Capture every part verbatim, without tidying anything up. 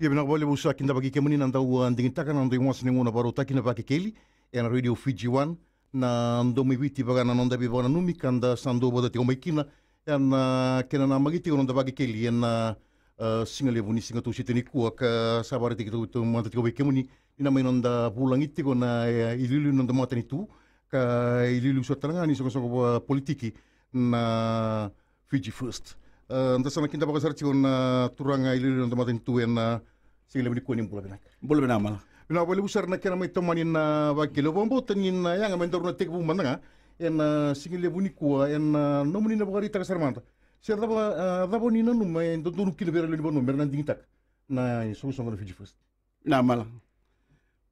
Ia vinaka vakalevu sa kidavaki kemuni na dau, a, digitaka na noda iwasa ni gauna vakarautaki na Vakekeli ena Radio Fiji One, na Domo i Viti, vaka na noda veivakananumi ka da sa dua vata tiko mai kina ena kena namaki tiko na noda Vakekeli ena, a, siga levu ni siga Tusiti nikua, ka sa vakaraitaki tiko, tiko mada tiko vei kemuni ni na mai noda vulagi tiko na, e, iliuliu ni noda matanitu, ka iliuliu sara tale ga ni soqosoqo vakapolitiki na Fiji First. A, da sa na kidavaka sara tiko na turaga iliuliu ni noda matanitu ena siga levu nikua. Ni bula vinaka. Bula vinaka, Mala. Vinaka vakalevu sara na kena mai tomani na Vakekeli. Au vakabauta ni na yaga me daru na tekivu mada ga ena siga levu nikua ena nomuni na vakaraitaka sara mada se cava, a, cava ni nanuma e dodonu kina vei ira na lewe ni vanua me ra na digitaka na isoqosoqo na Fiji First. Na Mala.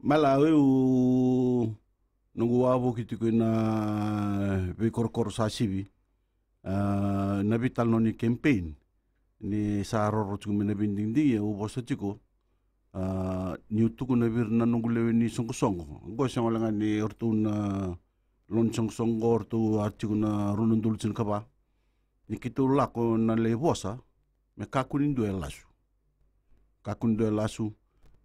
Mala, au, noqu wavoki tiko ina veikorokoro sa sivi, a, na veitalanoa ni campaign ni sa roro tiko mai na veidigidigi, au vosa tiko, a, niu tukuna vei ira na noqu lewe ni soqosoqo. Oqo e sega wale ga ni o ratou na lewe ni soqosoqo, o ratou a tiko na rua na udolu tinikava. Ni keitou lako na lai vosa, me kakua ni dua e lasu. Kakua ni dua e lasu,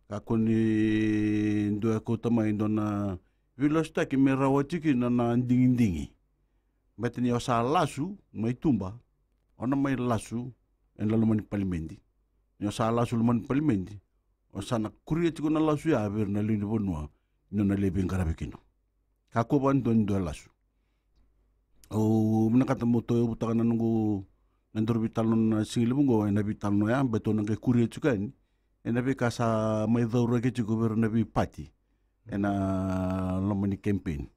kakua ni dua e kauta mai e dua na veilasutaki me rawati kina na digidigi. Baleta ni o sa lasu mai tuba, o na mai lasu ena loma ni palimedi. Ni o sa lasu loma ni palimedi, o sa na kuria tiko na lasu ya vei ira na lewe ni vanua ni o na lai veiqaravi kina. Kakua vakadua ni dua e lasu. Au vinakata meu tauyavutaka na noqu, na daru veitalanoa na siga levu oqo ena veitalanoa ya, baleta au na qai kuria tiko yani ena veika sa mai cauraki tiko vei ira na veipati ena loma ni campaign.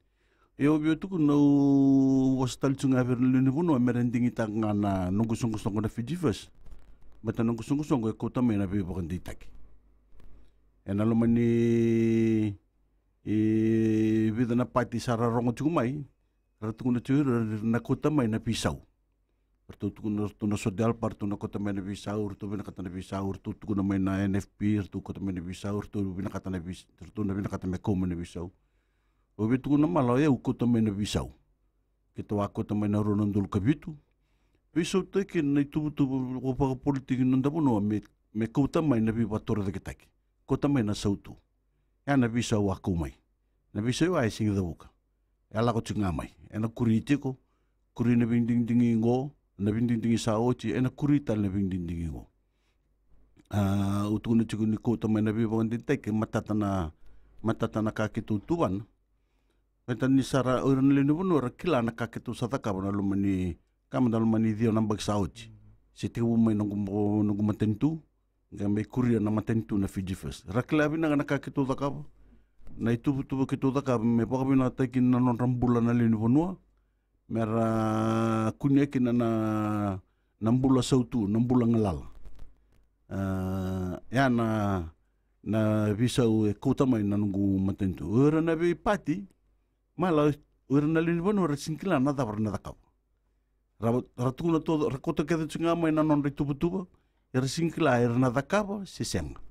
Ia au via tukuna, au vosa tale tiko ga vei ira na lewe ni vanua me ra digitaka ga na noqu soqosoqo na Fiji First. Baleta na noqu soqosoqo e kauta mai na veivakadeitaki ena loma ni, e, vica na pati sa ra rogo tiko mai, ra tukuna tiko ira, ra na kauta mai na veisau. Ratou tukuna, ratou na SODELPA, ratou na kauta mai na veisau, ratou vinakata na veisau, ratou tukuna mai na N F P, ratou kauta mai na veisau, ratou vinakata na veis-, ratou na vinakata me kau mai na veisau. Au via tukuna, Mala, o yau kauta mai na veisau. Keitou a kauta mai na rua na udolu ka vitu. Veisautaki na ituvatuva vakapolitiki ni noda vanua me, me kauta mai na veivakatorocaketaki. Kauta mai na sautu. Ya na veisau a kau mai. Na veisau ya e sega ni cavuka. E a lako tiko ga mai. Ena kuri tiko, kuri na veidigidigi oqo, na veidigidigi sa oti, ena kuri tale na veidigidigi oqo. A, au tukuna tiko ni kauta mai na veivakadeitaki, matata na, matata na ka keitou tuvana. Baleta ni sa ra, o ira na lewe ni vanua ra kila na ka keitou sa cakava na loma ni, ka mada na loma ni ciwa na yabaki sa oti. Se tekivu mai noqu, noqu matanitu, qai mai kuria na matanitu na Fiji First. Ra kila vinaka na ka keitou cakava, na ituvatuva keitou cakava me vakavinakataki na nodra bula na lewe ni vanua, me ra kunea kina na, na bula sautu, na bula galala. A, ya na, na veisau e kauta mai na noqu matanitu. O ira na veipati, Mala, o ira na lewe ni vanua ra sega ni kila na cava ra na cakava. Ra, ra tukuna taucoko, ra kauta kece tiko ga mai na nodra ituvatuva, era sega ni kila era na cakava se sega.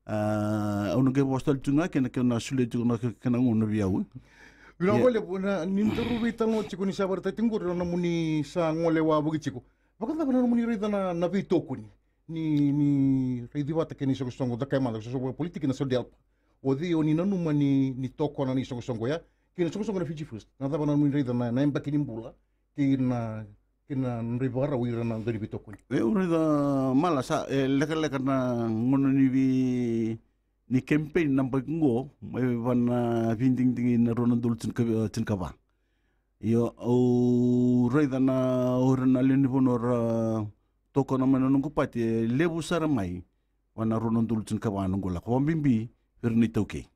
A, au na qai vosa tale tiko ga kina, kena solia tiko na ke-, kena gauna vei au. Vinaka vakalevu. Na, ni daru veitalanoa tiko ni sa vakaraitaki tiko qori na nomuni sa gole wavoki tiko. Vakacava na nomuni raica na, na veitokoni ni, ni raici vata kei na isoqosoqo, caka mada, isoqosoqo vakapolitiki na SODELPA? O cei o ni nanuma ni, ni tokona na isoqosoqo ya kei na isoqosoqo na Fiji First? Na cava na nomuni raica na, na yabaki ni bula kei na, kei na nodra ivakarau ira na dau ni veitokoni? E, au raica, Mala, sa, e, lekaleka na gauna ni vei, ni campaign na yabaki oqo, mai vei na veidigidigi na rua na udolu tinika-, tinikava. Io, au raica na, o ira na lewe ni vanua ra tokona mai na noqu pati, e levu sara mai vei na rua na udolu tinikava noqu lako, vakabibi vei ira na iTaukei.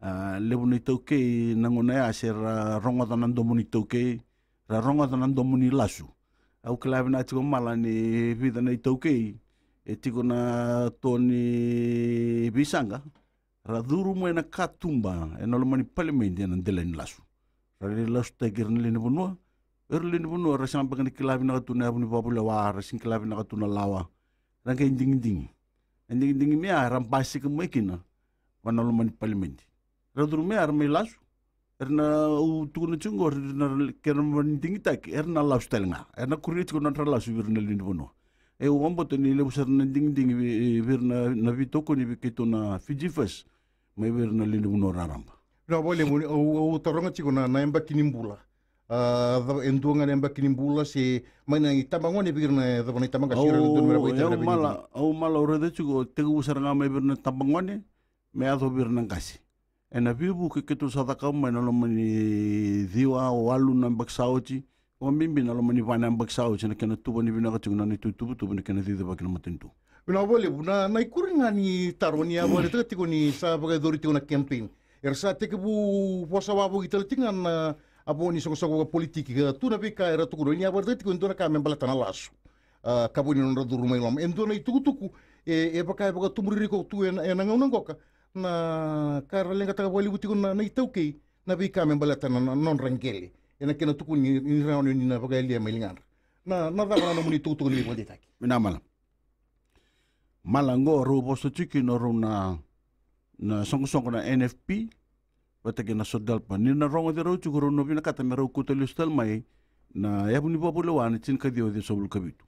A, levu na iTaukei na gauna ya se ra rogoca na domo ni iTaukei, ra rogoca na domo ni lasu. Au kila vinaka tiko, Mala, ni vica na iTaukei e tiko na to ni veisaqa, ra curu mai na katuba ena loma ni palimedi ena delai ni lasu. Ra lai lasutaki ira na lewe ni vanua. Ira na lewe ni vanua ra sega beka ni kila vinaka tu na yavu ni vakavulewa, ra sega ni kila vinaka tu na lawa. Ra qai digidigi. E digidigi mai ya, era basika mai kina vei na loma ni palimedi. Ra curu mai ya, era mai lasu. Era na, au tukuna tiko qori, na kena mai digitaki, era na lasu tale ga. Era na kuria tiko na nodra lasu vei ira na lewe ni vanua. E, au vakabauta ni levu sara na digidigi vei, vei ira na, na veitokoni vei keitou na Fiji First mai vei ira na lewe ni vanua raraba. Na vakalevu, au, au taroga tiko na, na yabaki ni bula. A, cava, e dua ga na yabaki ni bula se mai na itabagone vei ira na, cava na itabagone se ira na dua na mera vakaitavi na veidinadina. Au mala, au mala, au raica tiko, tekivu sara ga mai vei ira na tabagone me yaco vei ira na qase. Ena veivuke keitou sa cakava mai na loma ni ciwa, walu na yabaki sa oti, vakabibi na loma ni va na yabaki sa oti, na kena tuvani vinaka tiko na neitou ituvatuva, na kena cicivaki na matanitu. Vinaka vakalevu. Na, na ikuri ga ni taro ni a vakaraitaka tiko ni sa vakayacori tiko na campaign. Era sa tekivu vosa wavoki tale tiko ga na vo ni soqosoqo vakapolitiki, ka tu na veika era tukuna ni a vakaraitaka tiko e dua na ka me baleta na lasu. A, ka vo ni nodra curu mai loma. E dua na itukutuku e, e vaka e vakatubu ririko tu ena, ena gauna qoka. Na ka ra leqataka vakalevu tiko na, na iTaukei, na veika me baleta na, na nodra qele. Ena kena tukuni ni, ni rawa ni na vakayalia mai ligadra. Na, na cava na nomuni itukutuku ni veivakadeitaki? Vinaka Mala. Mala, qo rau vosa tiko kina rau na, na soqosoqo na N F P vata kei na SODELPA. Ni na rogoci rau tiko, rau na vinakata me rau kauta lesu tale mai na yavu ni vakavulewa na tinikaciwa ciwasagavulu ka vitu.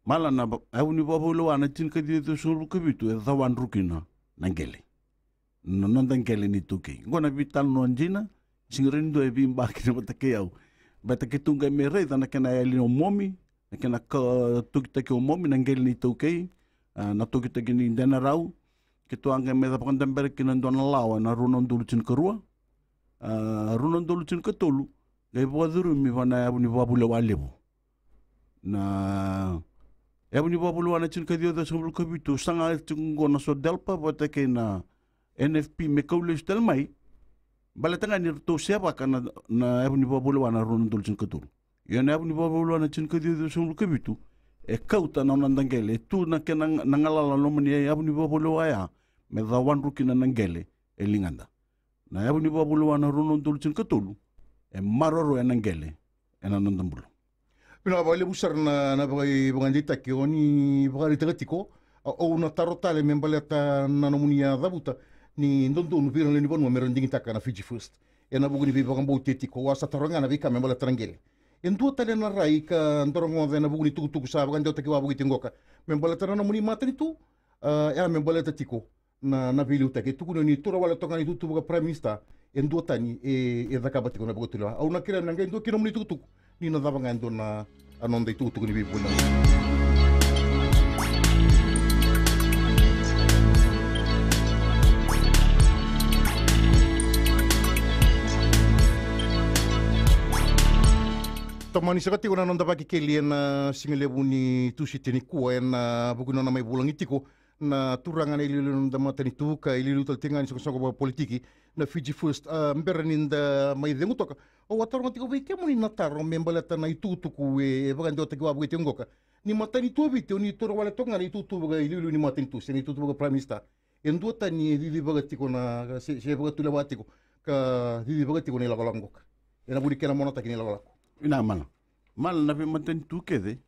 Mala, na va-, yavu ni vakavulewa na tinikaciwa ciwasagavulu ka vitu e cawadru kina na qele. Na noda qele ni iTaukei. Qo na veitalanoa dina, sega ni dua e veibaki na vata kei au. Baleta keitou qai mai raica na kena yali omomi, na kena ka-, tokitaki omomi na qele ni iTaukei, a, na tokitaki ni Denarau, keitou a qai mai vakadabera kina e dua na lawa na rua na udolu tinikarua, a, rua na udolu tinikatolu, qai vakacurumi vua na yavu ni vakavulewa levu. Na yavu ni vakavulewa na tinikaciwa ciwasagavulu ka vitu, saga tiko qo na SODELPA vata kei na N F P me kau lesu tale mai, baleta ga ni ratou sevaka na, na yavu ni vakavulewa na rua na udolu tinikatolu. Ia na yavu ni vakavulewa na tinikaciwa ciwasagavulu ka vitu e kauta na noda qele, e tu na kena na galala loma ni yavu ni vakavulewa ya me cawadru kina na qele e ligada. Na yavu ni vakavulewa na rua na udolu tinikatolu e maroroya na qele ena noda bula. Vinaka vakalevu sara na, na vaka-, vakadeitaki o ni vakaraitaka tiko. A, au na taro tale me baleta na nomuni a cavuta ni dodonu vei ira na lewe ni vanua me ra digitaka na Fiji First ena vuku ni veivakabauti e tiko. Au a sa taro ga na veika me baleta na qele. E dua tale na rai ka da rogoca ena vuku ni tukutuku sa vakadewataki wavoki tiko qoka me baleta na nomuni matanitu, a, e a me baleta tiko na, na veiliutaki. E tukuni ni tura wale toka ga na itutu vaka Prime Minister, e duatani e, e cakava tiko na vakatulewa. Au na kerea me qai dua kina nomuni tukutuku ni na cava ga e dua na, a, noda itukutuku ni veivuna. Tomani saka tiko na noda vakekeli ena sigalevu ni Tusiti nikua ena vuku ni nona mai vulagi tiko na turaga na iliuliu ni noda matanitu ka iliuliu tale tiko ga ni soqosoqo vakapolitiki na Fiji First, a, bera ni da mai cegu toka. Au a taroga tiko vei kemuni na taro me baleta na itukutuku e, e vakadewataki wavoki tiko qoka. Ni matanitu o Viti, o ni taura wale toka ga na itutu vakailiuliu ni matanitu se na itutu vaka Prime Minister. E duatani e cicivaka tiko na, se, se vakatulewa tiko ka cicivaka tiko na ilakolako qoka ena vuku ni kena monataki na ilakolako. Vinaka Mala. Mala, na veimatanitu kece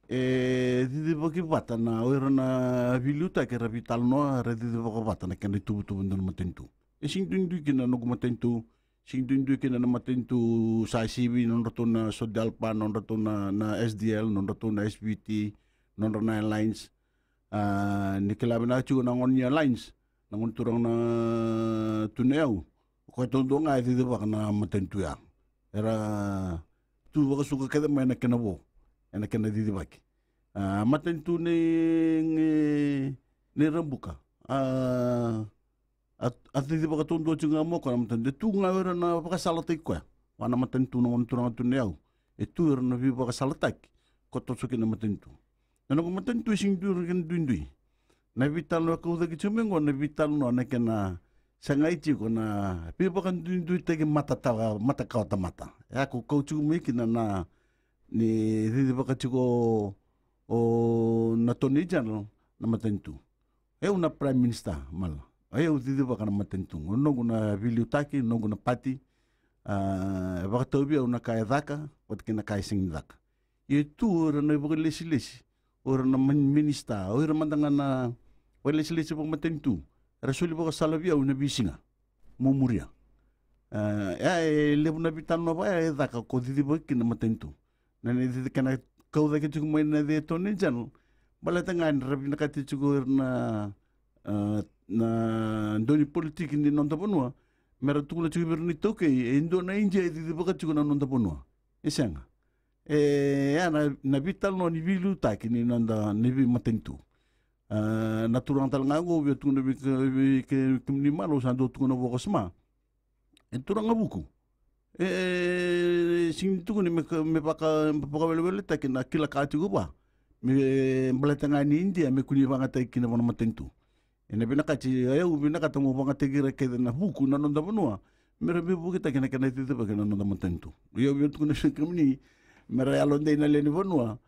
e cicivaki vata na, o ira na veiliutaki era veitalanoa, era cicivaka vata na kena ituvatuva e dua na matanitu. E sega ni duidui kina na noqu matanitu, sega ni duidui kina na matanitu sa sivi, nodratou na SODELPA, nodratou na, na S D L, nodratou na S V T, nodra na Alliance. A, ni kila vinaka tiko na gone ni Alliance, na gone turaga na Tui Nayau, o koya taudua ga e cicivaka na matanitu ya. Era tu vakasuka kece mai na kena vo ena kena cicivaki. A, matanitu nei, nei, nei Rabuka. A, a, a cicivaka taudua tiko ga mai o koya na matanitu. E tu ga o ira na vakasalataki koya vua na matanitu na gone turaga Tui Nayau. E tu o ira na veivakasalataki ko toso kina na matanitu. Na noqu matanitu e sega ni dua na kena duidui. Na veitalanoa e kau cake tiko mai qo na veitalanoa na kena sagai tiko na veivakaduiduitaki mata ta-, mata kawa tamata. E a kau tiko mai kina na, ni cicivaka tiko o na Attorney General na matanitu. O yau na Prime Minister, Mala. O yau cicivaka na matanitu. O noqu na veiliutaki, noqu na pati, a, e vakatau vei au na ka e caka vata kei na ka e sega ni caka. Ia e tu o ira na ivakalesilesi, o ira na man-, minisita, o ira mada ga na vakalesilesi vakamatanitu, era soli vakasala vei au ena veisiga meu muria. E, e levu na veitalanoa vaka ya e caka ko cicivaki kina na matanitu. Na, na, na kena kau cake tiko mai na The Attorney General. Baleta ga ni ra vinakati tiko ira na, ah, na dau ni politiki ni noda vanua, me ra tukuna tiko vei ira na iTaukei e dua na Idia e cicivaka tiko na noda vanua. E sega. E ya na, na veitalanoa ni veiliutaki ni noda ni veimatanitu. Ah, na turaga tale ga oqo, via tukuna vei ke-, vei ke-, kemuni Malo, sa dau tukuna vua ko Sema. E turaga vuku. E, e, e sigi ni tukuni me ka-, me vaka-, me vakaweleweletaki na kila ka tiko vua. Me baleta ga ni Idia me kua ni vagataki kina vua na matanitu. Ena vinakati, au vinakata mo vagataki ira kece na vuku na noda vanua. Me ra veivukitaki na kena cicivaki na noda matanitu. Ia au via tukuna vei kemuni, me ra yalodei na lewe ni vanua.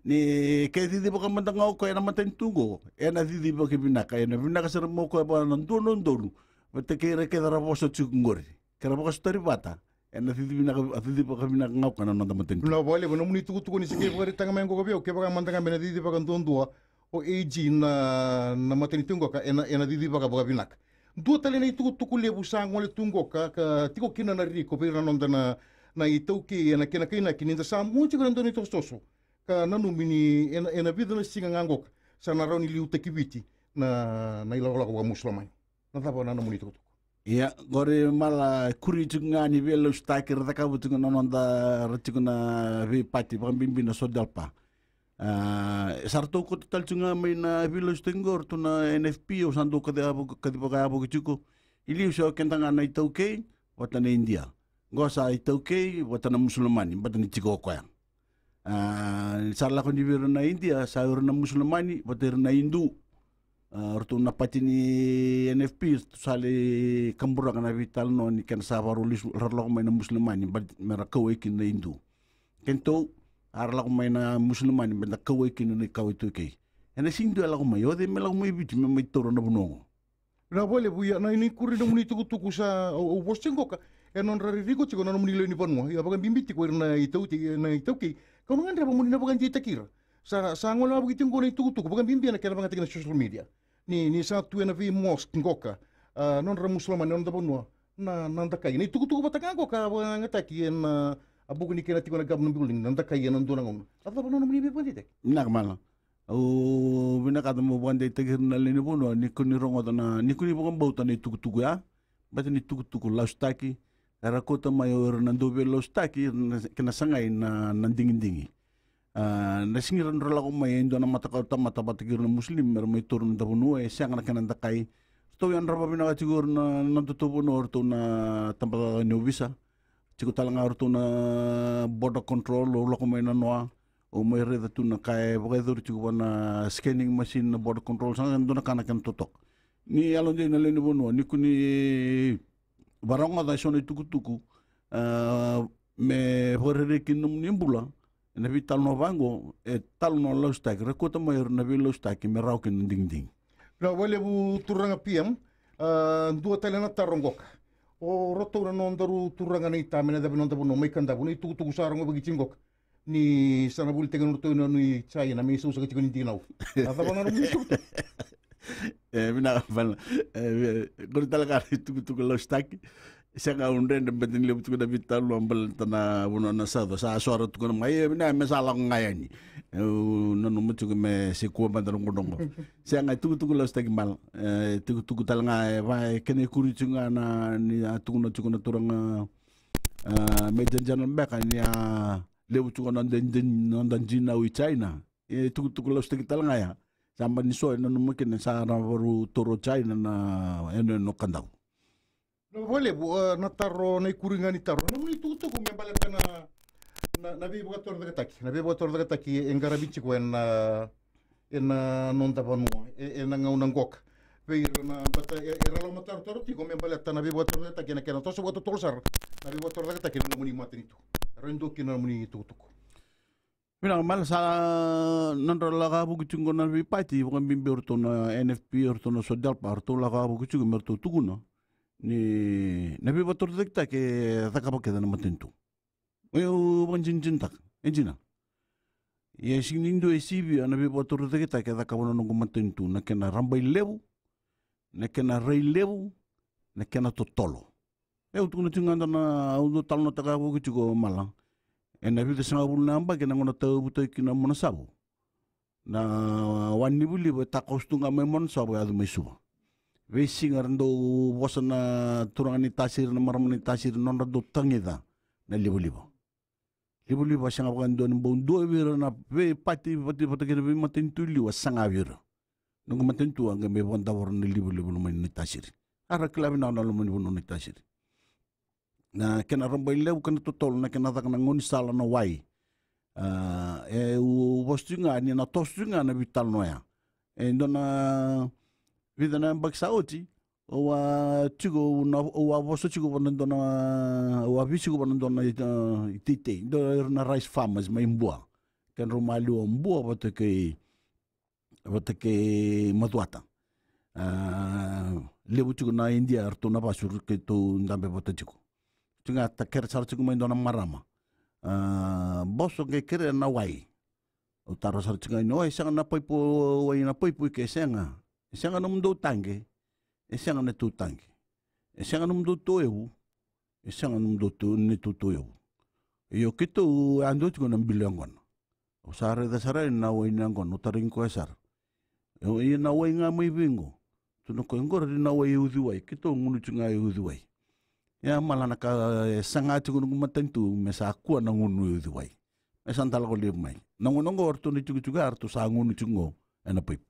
Ni ke cicivaka mada ga o koya ena matanitu oqo, ena cicivaki vinaka, ena vinaka sara mai o koya vua na dua na udolu. Vata kei ira kece ra vosa tiko oqori. Ke ra vakasotari vata, ena cici vinaka, a cicivaka vinaka ga o koya na noda matanitu. Vinaka vakalevu na nomuni tukutuku ni se qai vakaraitaka mai oqo vei au, kevaka mada ga me na cicivaka duadua o AG na, na matanitu qoka, ena, ena cicivaka vakavinaka. Dua tale na itukutuku levu sa gole tu qoka, ka tiko kina na riko vei ira na noda na, na iTaukei ena kena kainaki ni da sa mua tiko na dua na itosotoso. Ka nanumi ni ena, ena vica na siga ga qoka sa na rawa ni liutaki Viti na, na ilakolako vakaMusulamani. Na cava na nomuni tukutuku? Ia, qori Mala, kuri tiko ga ni veilausutaki ra cakava tiko na noda, ra tiko na veipati, vakabibi na SODELPA. Ah, sa ratou kauta tale tiko ga mai na veilausutaki qo ratou na NFP, au sa dau kaci-, kaci vakayavoki tiko. I liu sa o keda ga na iTaukei vata na Idia. Qo sa iTaukei vata na Musulamani, vata ni tiko o koya. Ah, sa lako ni vei ira na Idia, sa o ira na Musulamani vata ira na Idu. Ah, ratou na pati ni NFP, ratou sa lai kaburaka na veitalanoa ni kena sa vakarau lesu, ra lako mai na Musulamani, vata me ra kauwai kina na Idu. Kedatou, a ra lako mai na Musulamani, me da kauwai kina na ikawa iTaukei. Ena sega ni dua e lako mai, o cei me lako mai Viti me mai taura na vanua oqo? Vinaka vakalevu. Ia na, na ikuri na nomuni tukutuku sa au, au vosa tiko qoka, e nodra ririko tiko na nomuni lewe ni vanua. Ia vakabibi tiko ira na iTau-, na iTaukei. Kau na gadreva mo ni na vakadeitaki ira. Sa, sa gole wavoki tiko qo na itukutuku, vakabibi ena kena vakayagataki na social media. Ni, ni sa tu ena vei mosque qoka, ah, nodra Musulamani ena noda vanua. Na, na dakai. Na itukutuku vata ga qoka a vakayagataki ena, ah, a vuku ni kena tiko na government building, na dakai ena dua na gauna. A cava na nomuni veivakadeitaki? Vinaka Mala. Au vinakata meu vakadeitaki ira na lewe ni vanua, ni kua ni rogoca na, ni kua ni vakabauta na itukutuku ya. Baleta ni tukutuku lasutaki, era kauta mai o ira na dau veilasutaki, ira na, kena sagai na, na digidigi. Ah, na sega ni ra dau lako mai e dua na matakau tamata vata kei ira na Muslim, me ra mai taura na noda vanua, e sega na kena dakai. Ratou yadrava vinaka tiko ira na, na nodatou vanua, o ratou na tabacakacaka ni ovisa. Tiko tale ga o ratou na border control, au lako mai nanoa, au mai raica tu na ka e vakayacori tiko vua na scanning machine na border control, sa dua na ka na kena totoka. Ni yalodei na lewe ni vanua, ni kua ni vakarogoca eso na itukutuku, ah, me vakarerei kina nomuni bula, ena veitalanoa vaqo, e talanoa lasutaki, ra kauta mai ira na veilasutaki, me rawa kina na digidigi. Vinaka vakalevu turaga P M, ah, dua tale na taro qoka. O ratou na nodaru turaga na ita mai na cava noda vanua mai Kadavu, na itukutuku sa rogo vakiti qoka. Ni sa na volitaki nodratou i nona i China, me isau saka tiko ni dinau. A cava na nomuni itukutuku? E, vinaka Mala. E, vi-, qori tale ga na itukutuku lasutaki. Sega au dredre baleta ni levu tiko na veitalanoa baleta na vanua na sauca. Sa sora tiko na mai, e, vinaka me sa lako ga yani. E, au nanuma tiko me se kua mada na qo. Sega, itukutuku lasutaki Mala. E, itukutuku tale ga, e, va, e, kena ikuri tiko ga na, ni a tukuna tiko na turaga, a, Major General beka, ni a levu tiko na noda, noda dinau i China. E tukutuku lasutaki tale ga ya. Sa mani so e nanuma kina sa na varu toro China na eno, eno Kadavu. Vinaka vakalevu, e, na taro, na ikuri ga ni taro. Na nomuni tukutuku me baleta na, na, na veivakatorocaketaki. Na veivakatorocaketaki e qaravi tiko ena, ena noda vanua. E, ena gauna qoka. Vei ira na bata, e, era lako matarotaro tiko me baleta na veivakatorocaketaki ena kena toso vakatotolo sara. Na veivakatorocaketaki ena nomuni matanitu. Era dua kina na nomuni tukutuku. Vinaka Mala, sa nodra lako a vuku tiko na veipati, vakabibi o ratou na NFP, o ratou na SODELPA, o ratou lako a vuku tiko me ratou tukuna ni na veivakatorocaketaki e cakava kece na matanitu. Au vakadinadinataka, e dina. Ia e sega ni dua e sivia na veivakatorocaketaki e cakava na noqu matanitu, na kena rabailevu, na kena railevu, na kena totolo. E, au tukuna tiko ga dua na, au dau talanoataka vuki tiko Mala. Ena vica sagavulu na yabaki na gauna tauyavutaki kina Monasavo, na wanilivaliva e takoso tu ga mai Monasavo e yaco mai Suva. Veisiga era dau vosa na turaga ni tasiri, na marama ni tasiri, nodra dau tagica na livaliva. Livaliva a sega vakadua ni bau dua vei ira na veipati vata, vata kei na veimatanitu i liu, a saga vei ira. Noqu matanitu a qai mai vakadavora na livaliva loma ni tasiri. A ra kila vinaka na loma ni vanua ni tasiri. Na kena rabailevu, kena totolo, na kena caka na gaunisala, na wai. A, e, au vosa tiko ga ni na toso tiko ga na veitalanoa ya. E dua na vica na yabaki sa oti, au a tiko, au na, au a vosa tiko vata na dua na, au a veisiko vata na dua na, e, iteitei, dua ira na rice farmers mai Bua. Kedrau maliwa Bua vata kei, vata kei Macuata. A, levu tiko na Idia eratou na vasu, keitou dabe vata tiko. Tiko ga, takere sara tiko mai dua na marama. A, boso, qai kerea na wai. Au taro sara tiko ga ni, o, e sega na paipu, o, wai na paipu, ke sega. E sega nomudou taqe. E sega na tou taqe. E sega nomudou toevu. E sega nomudou tou, ni tou toevu. Io, keitou a dua tiko na bilo yaqona. Au sa raica sara yani na wai ni yaqona, au tarogi koya sara. Io, ia na wai ga mai vei qo? Tukuna o koya, qori na wai e uciwai, keitou gunu tiko ga e uciwai. Ia mala, na ka e saga tiko noqu matanitu me sa kua na gunu e uciwai. Me sa dalako levu mai. Na gauna oqo eratou na itikotiko ya eratou sa gunu tiko qo ena paipu.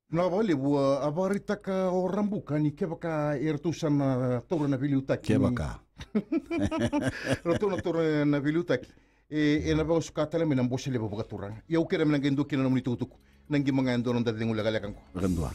Vinaka vakalevu, a, a vakaraitaka o Rabuka ni kevaka eratou sa na taura na veiliutaki. Kevaka. Eratou na taura na veiliutaki. E, ena vakasuka tale mai na Bose Levu Vakaturaga. Ia au kerea me na qai dua kina na nomuni tukutuku. Na qima ga e dua na noda cegu lekaleka qo. Vakadua.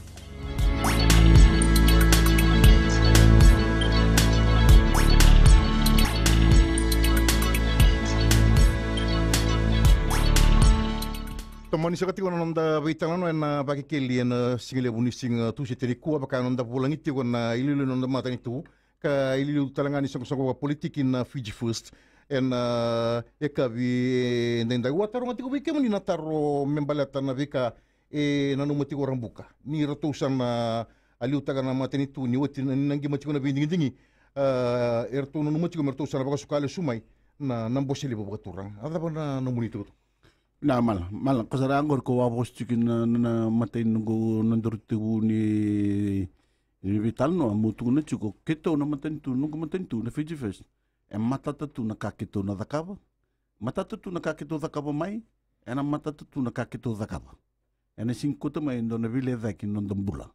Tomani saka tiko na noda veitalanoa ena Vakekeli ena sigalevu ni siga Tusiti nikua, vaka na noda vulagi tiko na iliuliu ni noda matanitu ka iliuliu tale ga ni soqosoqo vakapolitiki na Fiji First ena, e, yakavi edaidai. Au a taroga tiko vei kemuni na taro me baleta na veika e nanuma tiko o Rabuka ni ratou sa na, a, liutaka na matanitu ni oti na, ni na qima tiko na veidigidigi. A, eratou nanuma tiko me ratou sa na vakasuka lesu mai na, na Bose Levu Vakaturaga. A cava na nomuni tukutuku? Na mala, mala, ko sara qori ko vavosa tiko na, na, na matai noqu, nodaru tekivu ni, ni veitalanoa, mo tukuna tiko, keitou na matanitu, noqu matanitu na Fiji First, e matata tu na ka keitou na cakava. Matata tu na ka keitou cakava mai, ena matata tu na ka keitou cakava. Ena sega ni kauta mai e dua na veilecayaki na noda bula.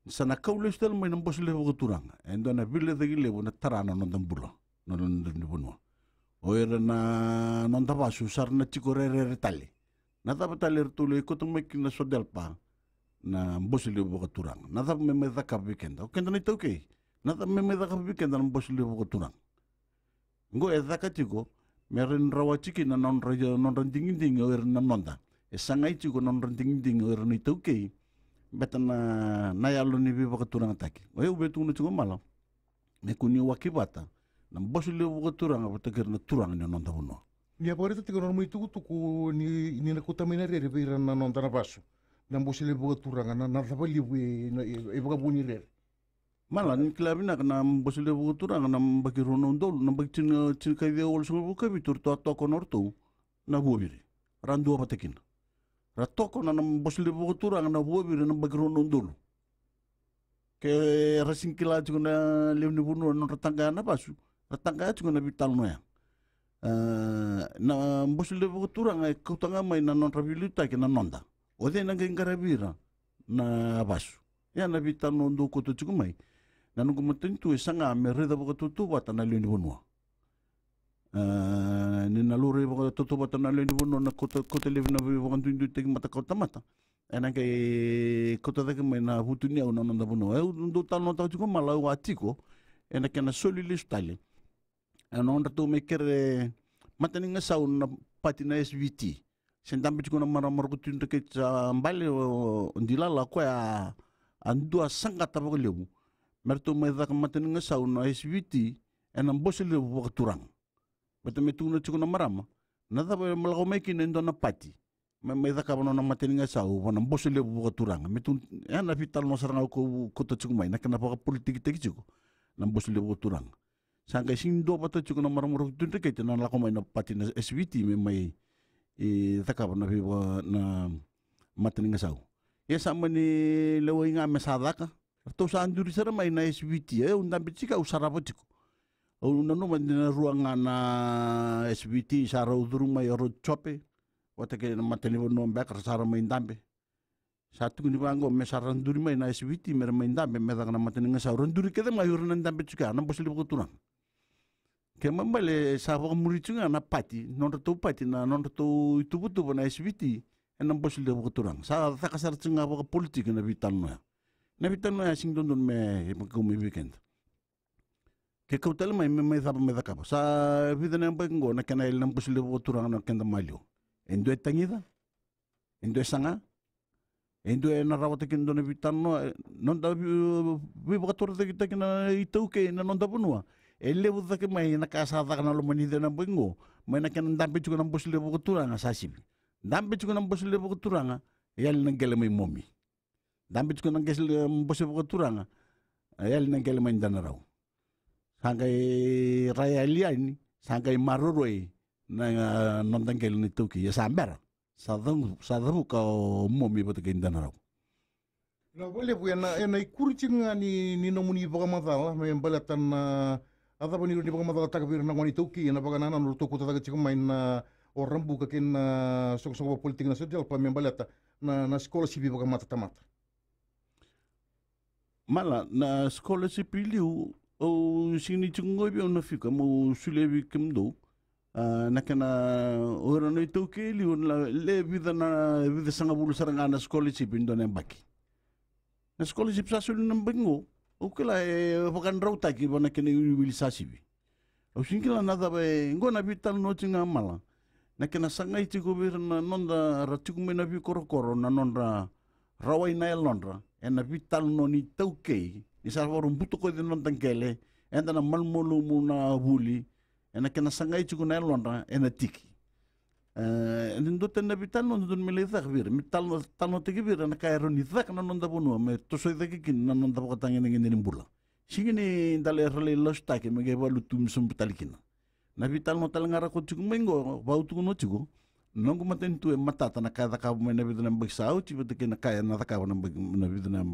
Sa na kau lesu tale mai na Bose Levu Vakaturaga, e dua na veilecayaki levu na tara na noda bula, na noda ni vanua. O ira na noda vasu sa ra na tiko rerere tale. Na cava tale eratou lai kauta mai kina na SODELPA, na Bose Levu Vakaturaga? Na cava me mai cakava vei keda? O keda na iTaukei, na cava me mai cakava vei keda na Bose Levu Vakaturaga? Qo e caka tiko me rawa ni rawati kina na nodra, nodra digidigi o ira na noda. E sagai tiko na nodra digidigi o ira na iTaukei, beta na, na yalo ni veivakaturagataki. O yau via tukuna tiko mala, me kua ni waki vata na Bose Levu Vakaturaga vata kei ira na turaga ni noda vanua. Ni a vakaraitaka tiko na nomuni tukutuku ni, ni na kauta mai na rere vei ira na noda na vasu na Bose Levu Vakaturaga, na, na cava levu e, na, e, e vakavuna ni rere? Mala, ni kila vinaka na Bose Levu Vakaturaga na yabaki rua na udolu, na yabaki tini, tini ka ciwa walusagavulu ka vitu, ratou a tokona o ratou na vuaviri. Ra dua vata kina. Ra tokona na Bose Levu Vakaturaga na vuaviri na yabaki rua na udolu. Ke ra sega ni kila tiko na lewe ni vanua na nodra taqaya na vasu, ra taqaya tiko na veitalanoa ya. A, na Bose Levu Vakaturaga e kauta ga mai na nodra veiliutaki na noda. O cei na qai qaravi ira na vasu? Ia na veitalanoa dou kauta tiko mai, na noqu matanitu e saga me raica vakatautauvata na lewe ni vanua. A, ni na laurai vakatautauvata na lewe ni vanua, na kauta, kauta laivi na veivakaduiduitaki matakau tamata, ena qai kauta cake mai na vutuniyau na noda vanua. Au dau talanoataka tiko mala, au a tiko ena kena soli lesu tale. E nodratou mai kere matanigasau na pati na S V T. Se dabe tiko na marama Roko Tui Dreketi sa bale, o, o Dilala, o koya a, a dua saqata vakalevu me ratou mai caka matanigasau na S V T ena Bose Levu Vakaturaga. Baleta me tukuna tiko na marama, na cava e lako mai kina e dua na pati me mai cakava na nona matanigasau vua na Bose Levu Vakaturaga? Me tu, e na veitalanoa sara ga ko, ko ta tiko mai, na kena vakapolitikitaki tiko na Bose Levu Vakaturaga. Sa qai sega ni duavata tiko na marama Roko Tui Dreketi na lako mai na pati na S V T me mai, e, cakava na veiva na mata ni gasau. Ia sa mani lewai ga me sa caka. Ratou sa duri sara mai na S V T, e, au dabe tiko, au sarava tiko. Au nanuma de na rua ga na S V T sa rau curu mai o rau Jope. Vata kei na matanivanua beka ra sa ra mai dabe. Sa tukuni vaqo me sa ra duri mai na S V T me ra mai dabe me caka na mata ni gasau. Ra duri kece mai o ira na dabe tiko ya na bose levu vakaturaga. Ke ma bale sa vakamuri tiko ga na pati, nodratou pati, na nodratou ituvatuva na S V T, ena bose levu vakaturaga. Sa caka sara tiko ga vakapolitiki na veitalanoa ya. Na veitalanoa ya sega ni dodonu me, me kau mai vei keda. Ke kau tale mai, me mai cava me cakava. Sa vica na yabaki qo na kena yali na bose levu vakaturaga na keda maliwa. E dua e tagica, e dua e saga, e dua e na rawata kina dua na veitalanoa, e, noda vei-, veivakatorocaketaki na iTaukei na noda vanua. E levu cake mai na ka sa caka na loma ni cei na yabaki qo, mai na kena dabe tiko na bose levu vakaturaga sa sivi. Dabe tiko na bose levu vakaturaga, e yali na qele mai Momi. Dabe tiko na qele, bose vakaturaga, e yali na qele mai Danarau. Sa qai ra yali yani, sa qai maroroi na, a, noda qele na iTaukei. Ia sa bera, sa cavu-, sa cavuka o Momi vata kei Danarau. Na vakalevu ena, ena ikuri tiko ga ni, ni nomuni vakamacala me baleta na, a cava ni, ni vakamacalataka vei ira na gone iTaukei ena vakanananu ratou kauta cake tiko mai na o Rabuka kei na soqosoqo vakapolitiki na SODELPA me baleta na, na scholarship vakamatatamata. Mala, na scholarship i liu, au sega ni tiko qo vei au na fika meu solia vei kemudou. A, na kena, o ira na iTaukei e liu, na le vica na, vica sagavulu sara ga na scholarship e dua na yabaki. Na scholarship sa soli na yabaki qo, au kila e vakadrautaki vua na kena iwiliwili sa sivi. Au sega ni kila na cava e, qo na veitalanoa tiko ga Mala. Na kena sagai tiko vei ira na noda ra tiko mai na veikorokoro na nodra rawai na yalodra ena veitalanoa ni iTaukei. Ni sa vakarau butakoci na noda qele, eda na malumalumu na vuli, ena kena sagai tiko na yalodra ena tiki. E, ena dua tani na veitalanoa dodonu me lai caka vei ira, me talanoa, talanoataki vei ira na ka e rawa ni caka na noda vanua me tosoi cake kina na noda vakatagedegede ni bula. Sega ni da lai, ra lai lasutaki me qai valutu me sobu tale kina. Na veitalanoa tale ga ra ko tiko mai qo, vau tukuna tiko, noqu matanitu e matata na ka e cakava mai na vica na yabaki sa oti vata kei na ka ena cakava na yabaki, na vica na,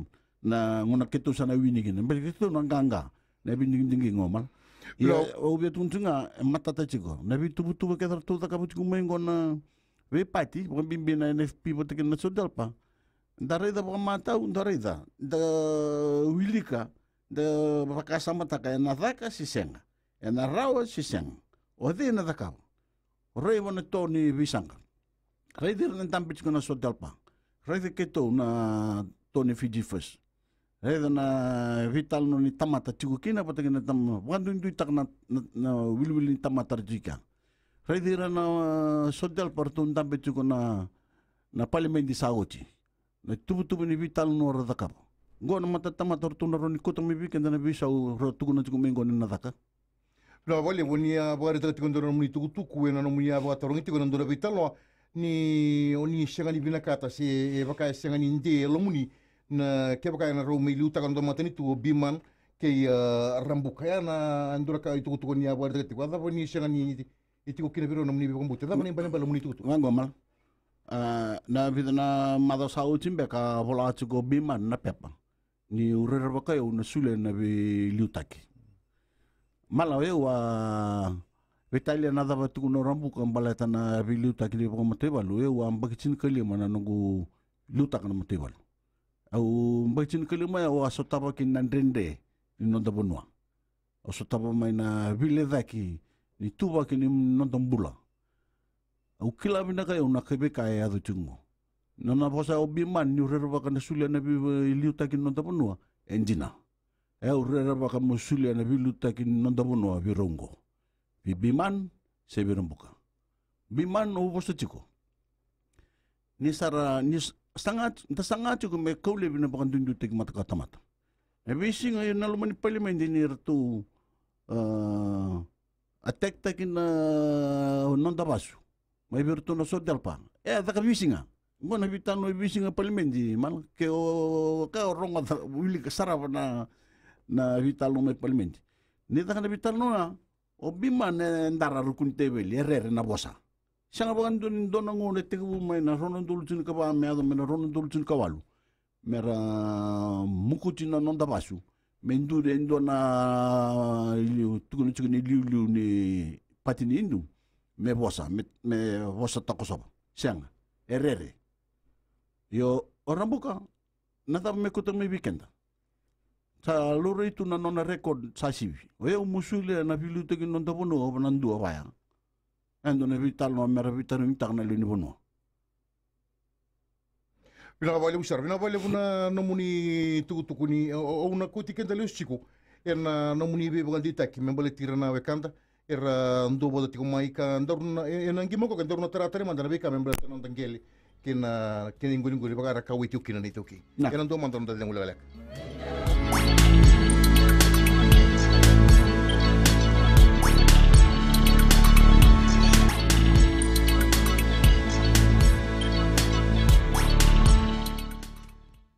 na gauna keitou sa na wini kina. Baleta keitou na qaqa na veidigidigi qo Mala. Ia, au via tukuna tiko ga, e matata tiko na veituvatuva kece ratou cakava tiko mai qo na veipati, vakabibi na NFP vata kei na SODELPA. Da raica vakamatau, da raica, da wilika, da vakasamataka ena caka se sega, ena rawa se sega. O cei ena cakava? Raica na to ni veisaqa. Raica ira na dabe tiko na SODELPA. Raica keitou na to ni Fiji First. Raica na veitalanoa ni tamata tiko kina vata kei na tamata vakaduiduitaka na, na, na wiliwili ni tamata ra tiko kina. Raica ira na, a, SODELPA ratou dabe tiko na, na palimedi sa oti. Na tuvatuva ni veitalanoa ra cakava. Qo na matatamata ratou na rawa ni kauta mai vei keda na veisau ra tukuna tiko mai qo ni na caka. Na vakalevu ni a vakaraitaka tiko dua na nomuni tukutuku ena nomuni a vakatarogi tiko na dua na veitalanoa ni o ni sega ni vinakata se e vaka e sega ni de e lomuni na kevaka ena rau mai liutaka na dua matanitu o Biman kei, a, Rabuka. Ya na dua na ka itukutuku ni a vakaraitaka tiko. A cava ni sega ni e tiko kina vei rau na nomuni veivakabauta? Cava na ibalebale na nomuni tukutuku? Vaqo Mala. A, na vica na macawa sa oti beka a vola tiko o Biman na pepa niu rerevaka au na solia na veiliutaki. Mala, au a veitalia na cava tukuna o Rabuka baleta na veiliutaki ni vakamataivalu. Au a baki tinikalima na noqu liutaka na mataivalu. Au baki tinikalima au a sotava kina na dredre ni noda vanua. Au sotava mai na veilecaki ni tuvaki ni noda bula. Au kila vinaka au na ka, veika e yaco tiko qo. Na nona vosa o Biman niu rerevaka na solia na veiliutaki ni noda vanua, e dina. E au rerevaka meu solia na veiliutaki ni noda vanua vei rau qo. Vei Biman se vei Rabuka. Biman, au vosa tiko. Ni sa ra, ni s-, saga, da saga tiko me kau laivi na vakaduiduitaki mataka tamata. E veisiga ena loma ni palimedi ni ratou, a, attack-taki na noda vasu mai vei iratou na SODELPA. E a caka veisiga. Qo na veitalanoa e veisiga palimedi, Mala, ke o ka o rogoca, wilika, sarava na, na veitalanoa mai palimedi. Ni caka na veitalanoa, o Bima na dara ruku ni teveli, e rere na vosa. Sega vakadua ni dua na gauna e tekivu mai na rua na udolu tinikava me yaco mai na rua na udolu tinikawalu. Me ra mukuti na noda vasu. Me duri e dua na iliu, tukuna tiko ni liuliu ni pati ni Idu. Me vosa, me, me vosa takosova. Sega. E rere. Io, o Rabuka, na cava me kauta mai vei keda? Sa laurai tu na nona record sa sivi. O yau meu solia na veiliutaki ni noda vanua, na dua vaya. E dua na veitalanoa me ra veitarogi taka na lewe ni vanua. Vinaka vakalevu sara, vinaka vakalevu na nomuni tukutuku ni, au, au na kauti keda lesu tiko ena nomuni veivakadeitaki me baleti ira na wekada era dua vata tiko mai ka daru na, e, ena qima koka daru na taratara mada na veika me baleta na noda qele kei na, kei na iqoliqoli vaka era kauwai tiko kina na iTaukei. Na. Ena dua mada na noda cegu lekaleka.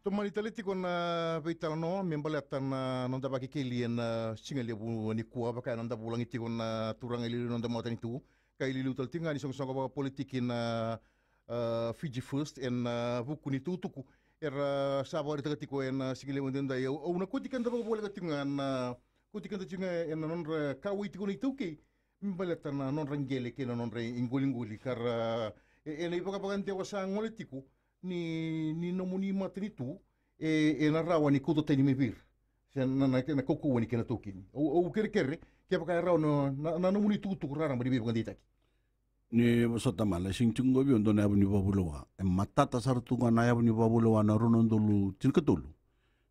Tomani tale tiko na veitalanoa me baleta na noda vakekeli ena siga levu nikua, vaka ena noda vulagi tiko na turaga iliuliu ni noda matanitu, ka iliuliu tale tiko ga ni soqosoqo vakapolitiki na, ah, Fiji First ena, ah, vuku ni tukutuku era sa vakaraitaka tiko ena siga levu edaidai. Au, au na kauti keda vakavoleka tiko ga na, kauti keda tiko ga ena nodra kauwai tiko na iTaukei me baleta na nodra qele kei na nodra iqoliqoli ka ra, e, ena ivakavakadewa sa gole tiko ni, ni nomuni matanitu, e, ena rawa ni kauta tani mai vei ira. Se na, na, na kaukauwa ni kena taukeni. Au, au kerekere kevaka e rawa na, na, na nomuni tukutuku raraba ni veivakadeitaki. Ni vosota mada, e sega tiko qo vei au dua na yavu ni vakavulewa. E matata sara tu ga na yavu ni vakavulewa na rua na udolu tinikatolu.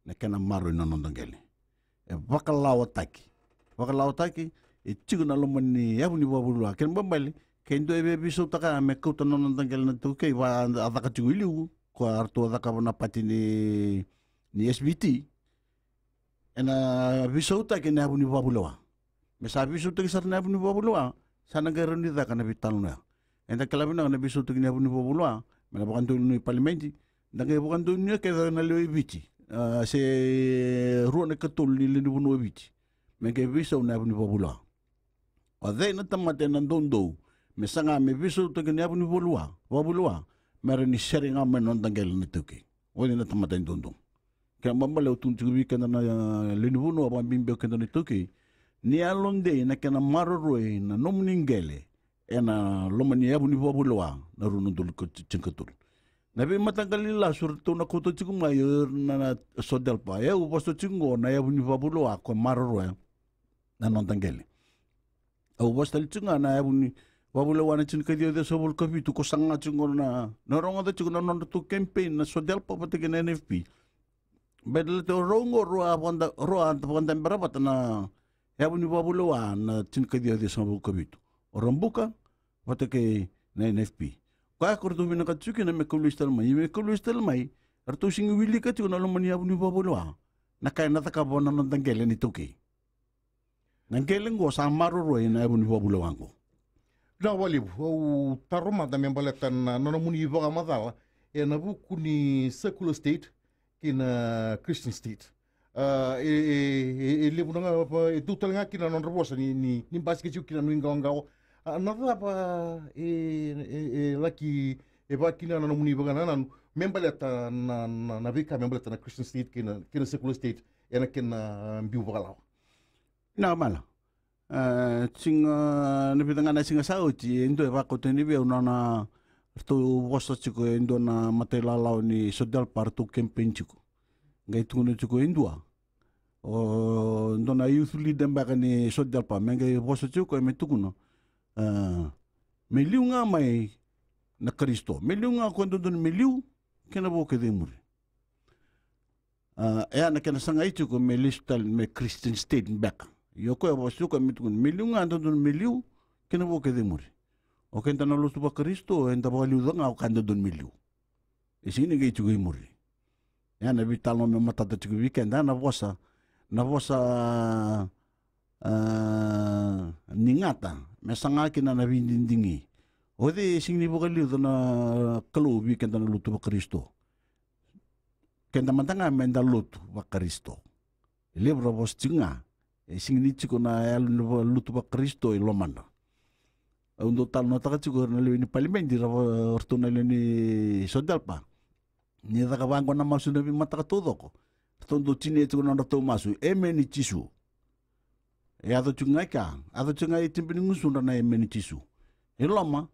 Na kena maroroi na noda qele. E vakalawataki. Vakalawataki, e tiko na loma ni yavu ni vakavulewa. Kena ibalebale, ke dua e via veisautaka me kauta na noda qele na iTaukei, va a caka tiko i liu, ko a ratou a cakava na pati ni, ni S V T. Ena veisautaki na yavu ni vakavulewa. Me sa veisautaki sara na yavu ni vakavulewa, sa na qai rawa ni caka na veitalanoa. Eda kila vinaka na veisautaki na yavu ni vakavulewa, me na vakadonuya i palimedi, da qai vakadonuya kece na lewe i Viti. Ah, se rua na ikatolu ni lewe ni vanua o Viti. Me qai veisau na yavu ni vakavulewa. O cei na tamata ena doudou me saga me veisautaki na yavu ni vakavulewa, vakavulewa, me rawa ni sere ga mai na noda qele na iTaukei. O cei na tamata e doudou? Kena ibalebale au tukuna tiko vei keda na, ah, lewe ni vanua, vakabibi o keda na iTaukei. Ni yalodei na kena maroroi na nomuni qele ena loma ni yavu ni vakavulewa na rua na udolu tinikatolu. Na veimataqali lasu ratou na kauta tiko mai o ira na, na SODELPA. E au vosa tiko qo na yavu ni vakavulewa ko maroroya na noda qele. Au vosa tale tiko ga na yavu ni vakavulewa na tinikaciwa ciwasagavulu ka vitu ko saga tiko qo na, na rogoca tiko na nodratou campaign na SODELPA vata kei na N F P. Baleta o rau qo rau a vakada-, rau a vakadabera vata na yavu ni vakavulewa na tinikaciwa ciwasagavulu ka vitu. O Rabuka vata kei na N F P. Koya ko ratou vinakata tiko kina me kau lesu tale mai. Ia me kau lesu tale mai, ratou sega ni wilika tiko na loma ni yavu ni vakavulewa na ka ena cakava na noda qele na iTaukei. Na qele qo sa maroroi na yavu ni vakavulewa qo. Vinaka vakalevu, au taro mada me baleta na, na nomuni vakamacala ena vuku ni secular state kei na Christian state. Ah, e, e, e, e levu na ga, e tu tale ga kina na nodra vosa ni, ni, ni basika tiko kina na nuiqawaqawa. Ah, na cava e, e, e laki, e vakakina na nomuni vakanananu me baleta na, na, na veika me baleta na Christian state kei na, kei na secular state ena kena biu vakalawa? Na mala. E, siga, na vica ga na siga sa oti, e dua e vakauta yani vei au na, na ratou vosa tiko e dua na matailawalawa ni SODELPA ratou campaign tiko. Qai tukuna tiko e dua, o dua na youth leader beka ni SODELPA, me qai vosa tiko me tukuna, e, me liu ga mai na Karisito. Me liu ga, ko dodonu me liu, kena vo kece e muri. Ah, e a na kena sagai tiko me lesu tale me Christian state beka. Io, koya vosa tiko me tukuna me liu ga, dodonu me liu, kena vo kece e muri. O keda na lotu vaKarisito eda vakaliuca ga o ka dodonu me liu. E sega ni qai tiko e muri. E a na veitalanoa me matata tiko vei keda, na vosa, na vosa, ah, ni gata me saga kina na veidigidigi. O cei e sega ni vakaliuca na Kalou vei keda na lotu vaKarisito? Keda mada ga meda lotu vaKarisito. E levu ra vosa tiko ga E sega ni tiko na yalo ni va-, lotu vaKarisito e lomada. Au dau talanoataka tiko na lewe ni palimedi, ra va-, ratou na lewe ni SODELPA. Ni caka vaqo na masu na veimataka taucoko, ratou dau tinia tiko na nodratou masu, Emeni Jisu. E yaco tiko ga i kea, yaco tiko ga i tibe ni gusudra na Emeni Jisu. E loma,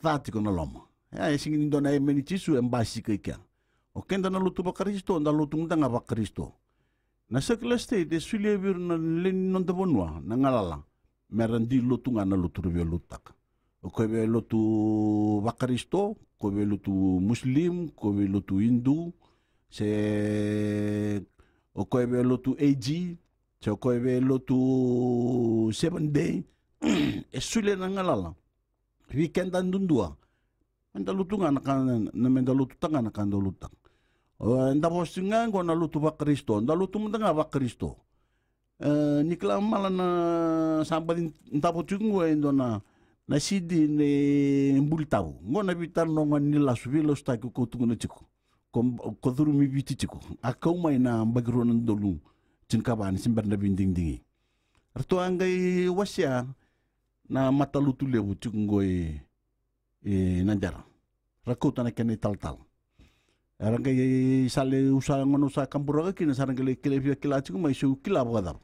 ca tiko na loma. E, e sega ni dua na Emeni Jisu e basika i kea. O keda na lotu vaKarisito, da lotu mada ga vaKarisito. Na secular state e solia vei ira na lewe ni noda vanua na galala me ra dui lotu ga na lotu ra via lotutaka. O koya via lotu vaKarisito, o koya via lotu Muslim, o koya via lotu Hindu, se o koya via lotu AG, se o koya via lotu Seventh Day. E solia na galala vei keda duadua me da lotu ga na ka, na me da lotutaka ga na ka da lotutaka. O, eda vosa ga qo na lotu vaKarisito, da lotu mada ga vaKarisito. E, ni kila mala na sa baci davo tiko qo e dua na, na CD ni Buli Tavu. Qo na veitalanoa ga ni lasu, veilasutaki ko tukuna tiko. Ko, ko curumi Viti tiko. A kau mai na yabaki rua na udolu tinikava ni se bera na veidigidigi. Ratou a qai wasea na matalotu levu tiko qo i, i Nadera. Ra kauta na kena italatala. Era qai sa lai, au sa, gauna au sa kaburaka kina, sa ra qai lai kila, via kila tiko mai se au kila vakacava.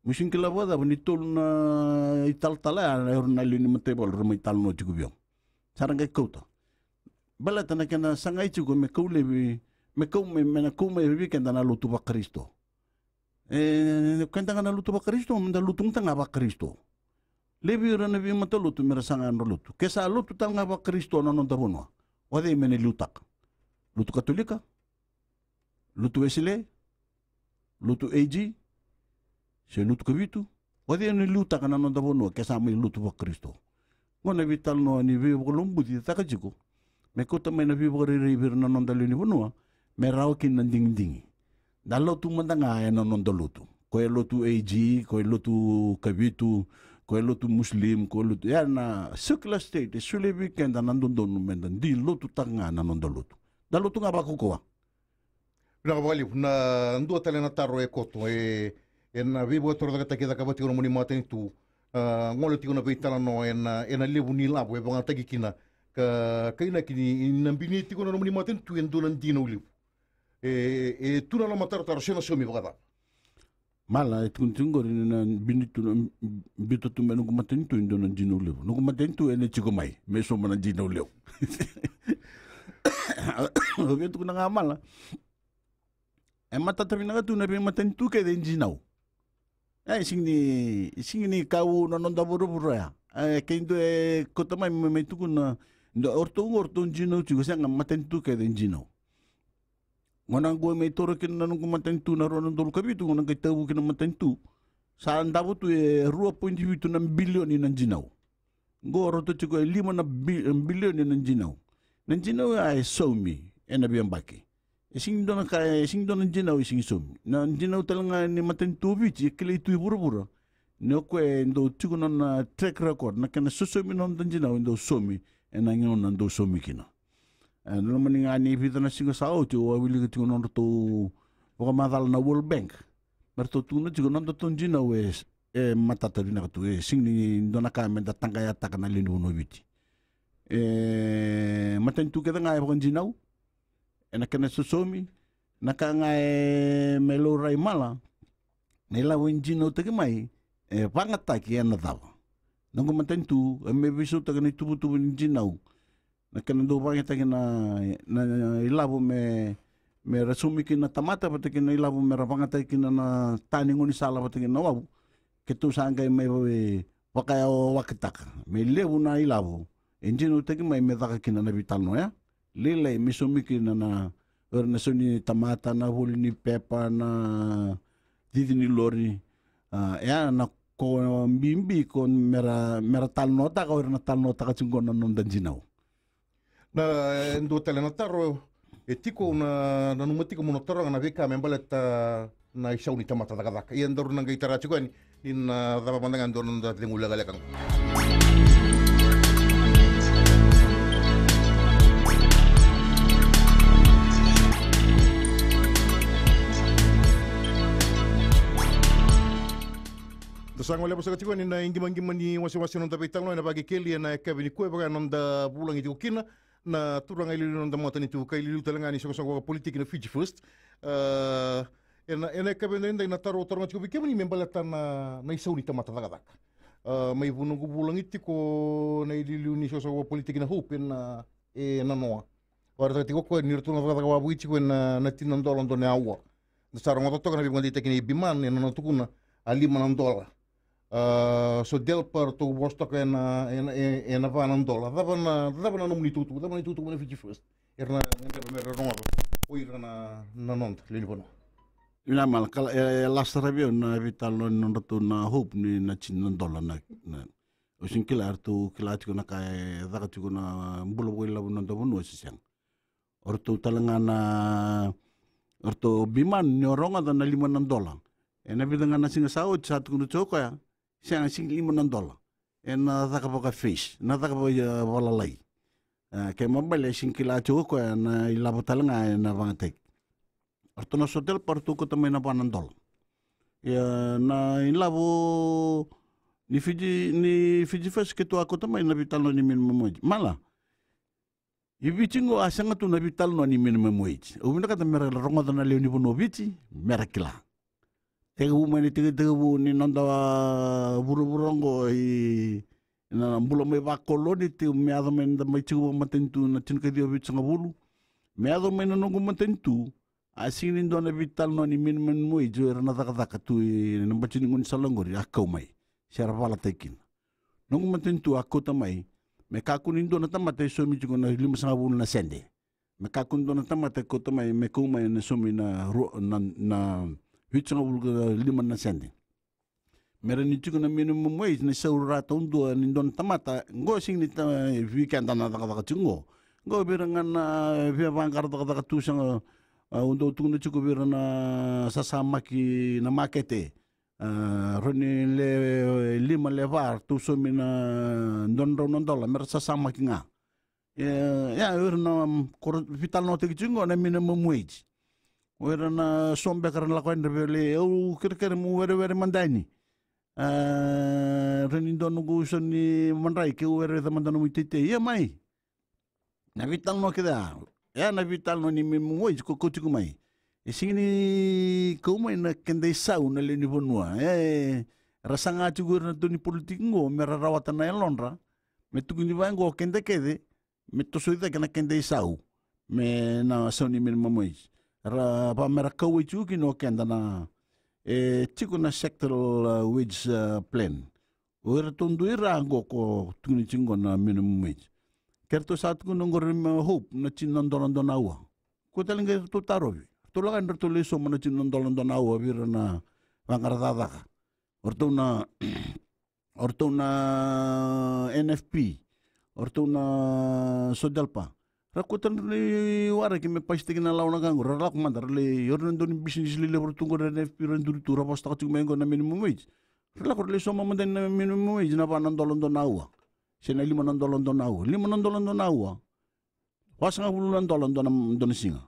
Mo sega ni kila vakacava ni tolu na italatala ya, era na lewe ni mataivalu ra mai talanoa tiko vei au. Sa ra qai kauta. Baleta na kena sagai tiko me kau laivi, me kau mai, me na kau mai vei keda na lotu vaKarisito. E, keda ga na lotu vaKarisito, me da lotu mada ga vaKarisito. Laivi ira na veimatalotu me ra saga nodra lotu. Ke sa lotu tale ga vaKarisito na noda vanua, o cei me na liutaka? Lotu Katolika? Lotu Wesele? Lotu AG? Se Lotu Kavitu? O cei na liutaka na noda vanua ke sa mai lotu vaKarisito? Qo na veitalanoa ni veivakalougatataki tiko me kauta mai na veivakarairai vei ira na noda lewe ni vanua me rawa kina na digidigi. Da lotu mada ga ena noda lotu. Ko e lotu AG, ko e lotu Kavitu, ko e lotu Muslim, ko e lotu, ya na secular state e solia vei keda na dodonu me da dui lotutaka ga na noda lotu. Da lotu ga vakaukauwa. Vinaka vakalevu. Na dua tale na taro e koto, e, ena veivakatorocaketaki e cakava tiko na nomuni matanitu, a, gole tiko na veitalanoa ena, ena levu ni lavo e vakayagataki kina, ka, ka inaki ni na bini tiko na nomuni matanitu e dua na dinau levu. E, e tu na lomatarotaro se na saumi vakacava? Mala, e tukuni tiko qori ni na bini tu na, biuta tu mai noqu matanitu e dua na dinau levu. Noqu matanitu ena tiko mai me sauma na dinau levu. Au via tukuna ga, mala, e matata vinaka tu na veimatanitu kece e dinau. E, e sega ni, e sega ni kau na noda vuravura ya. E, ke dua e kauta mai me, me tukuna, dua, o ratou qo, o ratou dinau tiko, sega, matanitu kece e dinau. Gauna qo mai toro kina na noqu matanitu na rua na udolu ka vitu, gauna qai tavu kina matanitu, sa davo tu e rua poidi vitu na bilioni na dinau. Qo ratou tiko e lima na bi-, bilioni na dinau. Na dinau ya e saumi ena veiyabaki. E sega ni dua na ka, e sega ni dua na dinau e sega ni saumi. Na dinau tale ga ni matanitu o Viti e kilai tu e vuravura ni o koya e dau tiko na nona track record, na kena sosomi na noda dinau e dau saumi ena gauna dau saumi kina. E, na loma ni ga ni vica na siga sa oti, au a wilika tiko na nodratou vakamacala na World Bank. Me ratou tukuna tiko na nodatou dinau e, e matata vinaka tu, e sega ni dua na ka me da taqayataka na lewe ni vanua o Viti. E, matanitu kece ga e vakadinau ena kena sosomi, na ka ga e me laurai, mala, na ilavo e dinautaki mai e vakayagataki ena cava? Noqu matanitu e me veisautaka na ituvatuva ni dinau. Na kena dau vakayagataki na, na ilavo me, me ra saumi kina na tamata vata kei na ilavo me ra vakayagataki kina na ta ni gaunisala vata kei na wavu. Keitou sa qai mai vakayawakitaka me levu na ilavo e dinautaki mai me caka kina na veitalanoa ya. Lailai me saumi kina na, o ira na sau ni tamata, na voli ni pepa, na cici ni lori. A, ya na ko bibi ko me ra, me ra talanoataka, o ira na talanoataka tiko na noda dinau. Na, e dua tale na taro e tiko, na, nanuma tiko mo na taroga na veika me baleta na isau ni tamata cakacaka. Ia daru na qai tara tiko yani ni na cava mada ga e dua na noda cegu lekaleka. Sa goleva saka tiko yani na iqimaqima ni wasewase na noda veitalanoa ena vakekeli ena yakavi nikua, e vaka na noda vulagi tiko kina na turaga iliuliu na noda matanitu ka iliuliu tale ga ni soqosoqo vakapolitiki na Fiji First. Ah, ena, ena yakavi edaidai na taro au taroga tiko vei kemuni me baleta na, na isau ni tamata cakacaka. Ah, mai vu noqu vulagi tiko na iliuliu ni soqosoqo vakapolitiki na Hope ena, e nanoa. Vakaraitaka tiko o koya ni ratou na cakacaka vakavuki tiko ena, na tini na dola dua na aua. Da sa rogoca toka na veivakadeitaki nei Biman ena nona tukuna a lima na dola. Ah, so Delpa ratou vosa toka ena, ena, e, ena va na dola. Cava na, cava na nomuni itukutuku, cava na itukutuku mai na Fiji First? Era na, era na rogoca o ira na, na noda lewe ni vanua. Vinaka Mala, kala, e, e lasaravi au na veitalanoa ni nodratou na Hope ni na tini na dola na, na, au sega ni kila, eratou kila tiko na ka e caka tiko na bula vakailavo ni noda vanua se sega. O ratou tale ga na, o ratou Biman ni o rogoca na lima na dola. Ena vica ga na siga sa oti sa tukuna tiko o koya, sega, sega ni lima na dola. Ena caka vaka phase, na caka vaka, e, vakalai. E, kena ibalebale e sega ni kila tiko o koya na ilavo tale ga ena vagataki. O ratou na so Delpa ratou kauta mai na va na dola. Ia na ilavo ni Fiji, ni Fiji First keitou a kauta mai na veitalanoa ni minimum wage. Mala, i Viti qo a sega tu na veitalanoa ni minimum wage. Au vinakata mera rogoca na lewe ni vanua o Viti, mera kila. Tekivu mai na itekitekivu ni noda, a, vuravura qo, i na bula mai vakoloni, tekivu me yaco mai na da mai tiko vakamatanitu na tinikaciwa vitusagavulu. Me yaco mai na noqu matanitu, a sega ni dua na veitalanoa ni minimum wage o ira na cakacaka tu ena bati ni gaunisala oqori a kau mai se ra valataki kina. Noqu matanitu a kauta mai me kakua ni dua na tamata e saumi tiko na limasagavulu na sede. Me kakua ni dua na tamata e kauta mai, me kau mai na saumi na ru-, na, na vitusagavulu ka lima na sede. Me rawa ni tiko na minimum wage, na isau ra taudua ni dua na tamata, qo sega ni ta-, vei keda na cakacaka tiko qo. Qo vei ira ga na via vaqara cakacaka tu sega, a, au dau tukuna tiko vei ira na sasamaki na makete. A, rawa ni le lima le va, ratou saumi na dua na drau na dola, mera sasamaki ga. E, ia, o ira na, ko ra veitalanoataki tiko qo na minimum wage. O ira na so beka ra na lako yani ra via lai, au kerekere meu werewere mada yani. A, rawa ni dua noqu isau ni madrai keu wereweca mada nomu iteitei. Ia mai. Na veitalanoa kece ya. Ia na veitalanoa ni minimum wage ko kau tiko mai. E sega ni kau mai na keda isau na lewe ni vanua. E, ra saga tiko ira na tou ni politiki qo, mera rawata na yalodra. Me tukuni vaqo o keda kece, me tosoi cake na keda isau, me na sau ni minimum wage. Ra, va mera kauwai tiko kina o keda na, e, tiko na sectoral, a, wage, a, plan. O iratou dui ra qo ko tukuni tiko qo na minimum wage. Ke ratou sa tukuna qori me Hope na tini na dola dua na aua. Ko tale qai ratou tarovi. Ratou lako yani ratou lai sauma na tini na dola dua na aua vei ira na vaqara cakacaka. O ratou na o ratou na N F P, o ratou na SODELPA. Ra kauta na nodra iwaraki me pasitaki na lawa na ka qo, ra lako mada, ra lai, o ira na dau ni bisinisi lelevu ra tu qo, ra N F P, ra duri tu, ra vosataka tiko mai qo na minimum wage. Ra lako ra lai sauma mada na minimum wage, na va na dola dua na aua. Se na lima na dola dua na aua. Lima na dola dua na aua. Vasagavulu na dola dua na, dua na siga.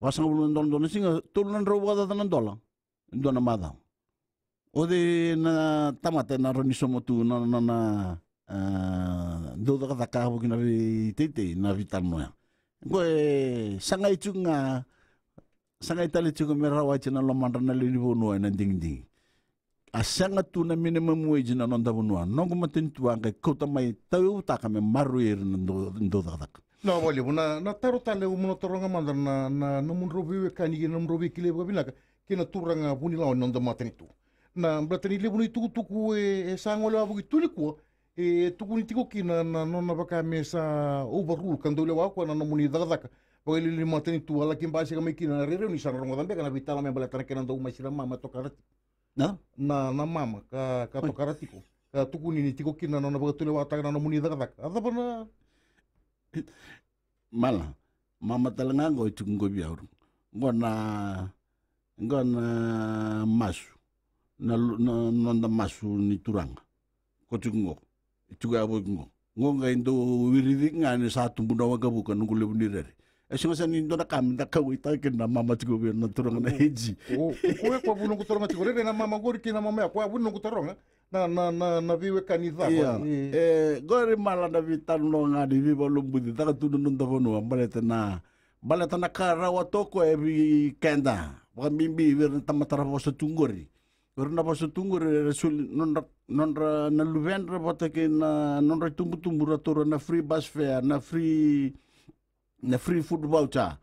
Vasagavulu na dola dua na siga, tolu na drau vakacaca na dola dua na macawa. O cei na tamata ena rawa ni sauma tu na, na, na, a, dau cakacaka vaka kina na veiteitei, na veitalanoa ya. Qo e sagai tiko ga, sagai tale tiko me rawati na lomadra na lewe ni vanua ena digidigi. A sega tu na minimum wage na noda vanua. Noqu matanitu a qai kauta mai, tauyavutaka me maroroi ira na dau, dau cakacaka. Na vakalevu na, na taro tale au mona taroga mada na, na, na nomudrau veiwekani kei na nomudrau veikilai vakavinaka kei na turaga vunilawa ni noda matanitu. Na baleta ni levu na itukutuku e, e sa gole wavoki tu nikua, e tukuni tiko kina na nona vaka me sa overrule ka dau lewa o koya na nomuni cakacaka vakaliuliu ni matanitu, a laki basika mai kina na rereu ni sa na rogoca beka na veitalanoa me baleta na kena dau mai sira mama e tokara tiko. Na? Na, na mama ka, ka tokara tiko. Ka tukuni ni tiko kina na nona vakatulewataka na nomuni cakacaka. A cava na Mala, mama tale ga qo e tiko qo vei au. Qo na, qo na masu. Na lu-, na, na noda masu ni turaga. Ko tiko qo. E tiko yavoki qo. Qo qai dau wirici ga ni sa tubu na waqavuka noqu levu ni rere. E sega sara ni dua na ka me da kauwaitaka kina na mama tiko vei ira na turaga na age. O koya koya vuna noqu taroga tiko, rairai na mama qori kei na mama ya, koya vuna noqu taroga. Na, na, na, na veiwekani cava. Ia. E, qori mala na veitalanoa ga ni veivakalolobuci caka tu na noda vanua, baleta na, baleta na ka rawa toka e vei keda. Vakabibi vei ira na tamata ra vosa tu qori. Ira na vosa tu qori, era soli nodra, nodra na luvedra vata kei na nodra itubutubu ra taura na free bus fare, na free, na free food voucher.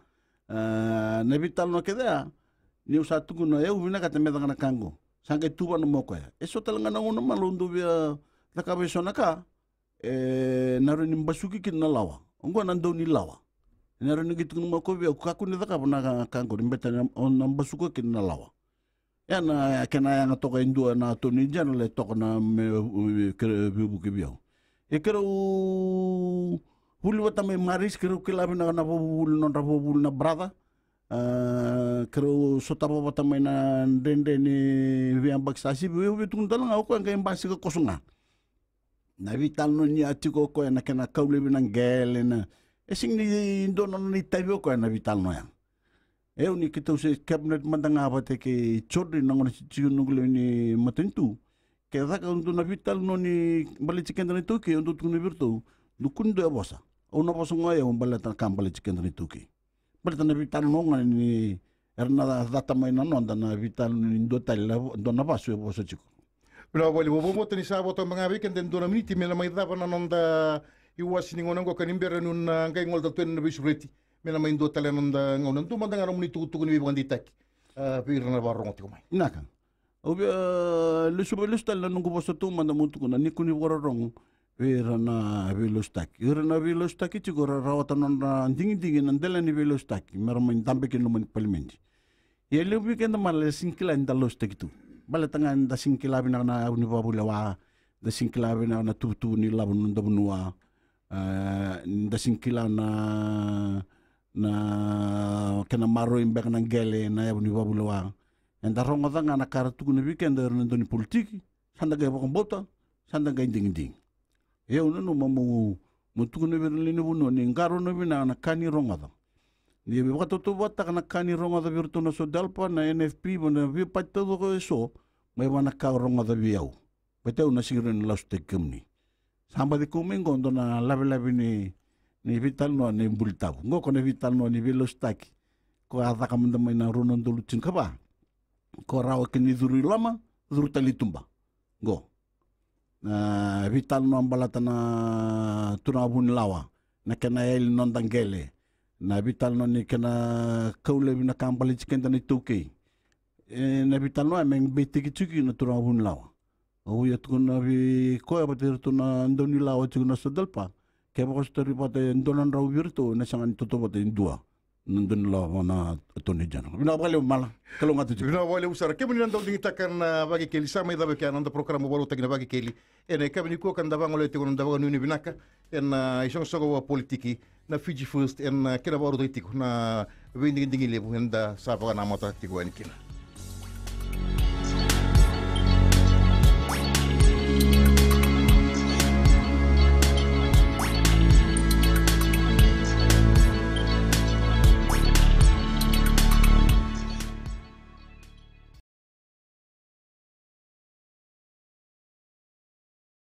A, na veitalanoa kece ya, niu sa tukuna, e, au vinakata me caka na ka qo. Sa qai tu vua na moko ya. E so tale ga na gauna mala au dau via cakava e so na ka, e, na rawa ni basuki kina na lawa. Oqo na dau ni lawa. Na rawa ni qai tukuna mai o koya vei au, kakua ni cakava na ka, ka qori, baleta na, o na basuka kina na lawa. Ia na kena yaga toka e dua na Attorney General e toka na me, e, kere, veivuke vei au. E keirau vuli vata mai Maris, keirau kila vinaka na vavuvuli, nodra vavuvuli na brother. A, keirau sotava vata mai na dredre ni veiyabaki sa sivi, au via tukuna tale ga, o koya qai basika koso ga. Na veitalanoa ni a tiko o koya na kena kau laivi na qele na. E sega ni dua na nona itavi o koya na veitalanoa ya. E au ni keitou se cabinet mada ga vata kei Jodri na gauna se tiko noqu lewe ni matanitu. Ke caka au dua na veitalanoa ni baleti keda na iTaukei, au dau tukuna vei iratou, dou kua ni dua e vosa. Au na vosa ga o yau baleta na ka baleti keda na iTaukei. Baleta na veitalanoa ga ni era na cata mai na noda na veitalanoa ni dua tale na vo-, dua na vasu e vosa tiko. Vinaka vakalevu, au vakabauta ni sa vo toka ga vei keda e dua na miniti me na mai cava na noda iwasi ni gauna oqo ka ni bera niu na qai gole tale tu ena veisureti. Me na mai dua tale na noda gauna, dua mada ga na nomuni tukutuku ni veivakadeitaki, a, vei ira na vakarorogo tiko mai. Vinaka. Au via lesu, via lesu tale na noqu vosa tu mada meu tukuna ni kua ni vakarorogo vei ira na veilasutaki. Ira na veilasutaki tiko ra rawata nodra digidigi na dela ni veilasutaki me ra mai dabe kina loma ni palimedi. Ia levu vei keda mala e sega ni kila ni da lasutaki tu. Baleta ga ni da sega ni kila vinaka na yavu ni vakavulewa, da sega ni kila vinaka na tuvatuva ni lavo ni noda vanua. E, da sega ni kila na, na kena maroroi beka na qele na yavu ni vakavulewa. Eda rogoca ga na ka ra tukuna vei keda ira na dau ni politiki, sa da qai vakabauta, sa da qai digidigi. Ia au nanuma meu, meu tukuna vei ira na lewe ni vanua ni qarauna vinaka na ka ni rogoca. Ni vakatautauvatataka na ka ni rogoca vei iratou na SODELPA, na NFP, vei na veipati taucoko eso, mai vua na ka o rogoca vei au. Baleta au na sega ni rawa ni lasutaki kemuni. Sa baci kau mai qo dua na lavelave ni, ni veitalanoa ni buli tavu. Qo ko na veitalanoa ni veilasutaki. Ko a caka mada mai na rua na udolu tinikava. Ko rawa kina ni curu i loma, curu tale i tuba. Qo. Na veitalanoa baleta na turaga vunilawa. Na kena yali ni noda qele. Na veitalanoa ni kena kau laivi na ka baleti keda na iTaukei. E, na veitalanoa me beitaki tiko na turaga vunilawa. Au ia tukuna vei koya vata iratou na dau ni lawa tiko na SODELPA. Kevaka o sotari vata e dua na drau vei iratou, ena sega ni tautauvata e dua na dau ni lawa vua na Attorney General. Vinaka vakalevu mala. Kalougata tiko. Vinaka vakalevu sara. Kemuni na dau digitaka na Vakekeli, sa mai cava kina na noda porokaramu vakarautaki na Vakekeli. Ena yakavi nikua ka da vagolea tiko na noda vakanuinui vinaka ena isoqosoqo vakapolitiki na Fiji First, ena kena vakarautaki tiko na veidigidigi levu eda sa vakanamata tiko yani kina.